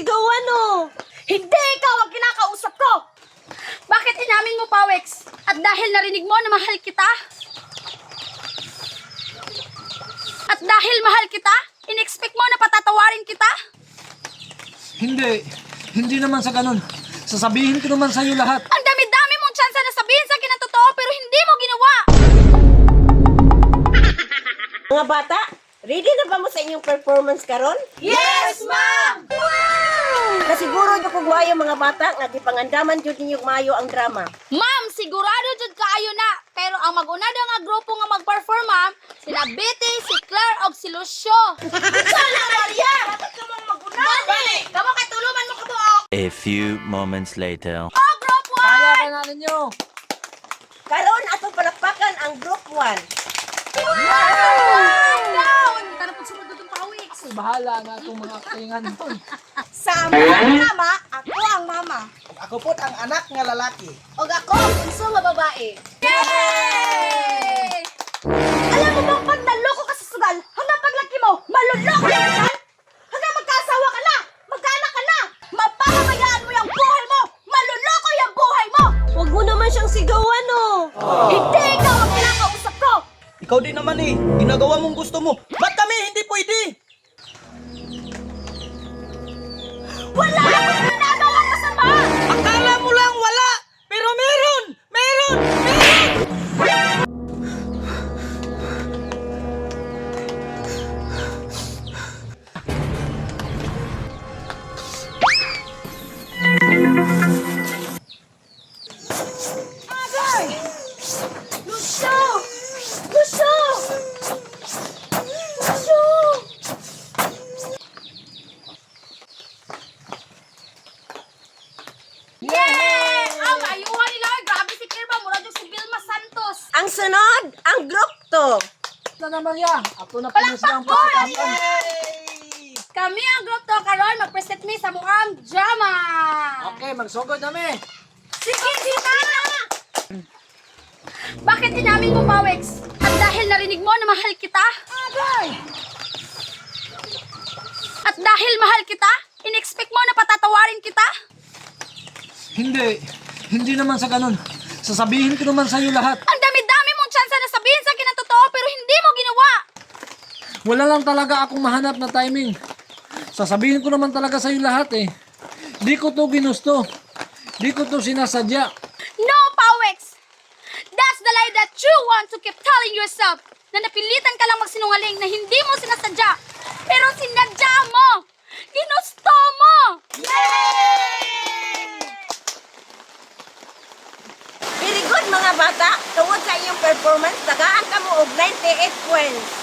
sigawan, oh. Hindi ikaw ang kinakausap ko! Bakit inamin mo, Pawex? At dahil narinig mo na mahal kita? At dahil mahal kita, in-expect mo na patatawarin kita? Hindi. Hindi naman sa ganun. Sasabihin ko naman sa'yo lahat. Ang dami-dami mong tsansa na sabihin sa akin ang totoo pero hindi mo ginawa! Mga bata, ready na ba mo sa inyong performance karon? Yes, ma'am! Kasiguro nyo kung maayo, mga bata, nga gipangandaman jud ninyo maayo ang drama. Ma'am, sigurado jud kaayo na. Pero ang mag-una daw nga grupo nga mag-perform, ma'am, sila Betty, si Claire, og si Lucio. Sana, Maria! Dapat ka mong mag-una! Kamo kay tuluman mo kabuok! A few moments later. Oh, group 1! Kaya ka na ninyo. Karon atong palakpakan ang group 1. Down! Tara pag sunod itong pawis. Ay, bahala na itong mga kaingan doon. Sa among drama, ako ang mama. Ako po ang anak nga lalaki. Og ako ang bunso nga babae. Yay! Alam mo bang pag naloko ka sa sugal, hanggang paglaki mo, maluloko ka dyan? Hanggang magkaasawa ka na, magkaanak ka na, mapapabayaan mo yung buhay mo, maluloko yung buhay mo! Huwag mo naman siyang sigawan, oh. Hindi ikaw ang kinakausap ko! Ikaw din naman eh. Ginagawa mong gusto mo. Ba't kami hindi pwede? Wala akong ginagawang masama! Akala mo lang wala! Pero meron! Meron! Meron! Lucio! Lucio! Lucio! Yay! Ah, maayuhan nila. Ay, grabe si Kirba. Mura dyan si Vilma Santos. Ang sunod, ang group 2. Na na, Maria. Ato na po na silang pasikapan. Kami ang group to karon mag-present mi sa mukhang drama. Okay, magsugod nami. Sige, sige na! Bakit inamin mo, Pawex? At dahil narinig mo na mahal kita? At dahil mahal kita, in-expect mo na patatawarin kita? Hindi. Hindi naman sa ganun. Sasabihin ko naman sa'yo lahat. Ang dami-dami mong tsansa na sabihin sa akin ang totoo pero hindi mo ginawa! Wala lang talaga akong mahanap na timing. Sasabihin ko naman talaga sa'yo lahat eh. Di ko to ginusto. Di ko to sinasadya. No, Pawex! That's the lie that you want to keep telling yourself na napilitan ka lang magsinungaling na hindi mo sinasadya. Pero sinadya mo! Ginusto mo! Very good, mga bata. Tungod sa inyong performance, tagaan ka mo og 98 points.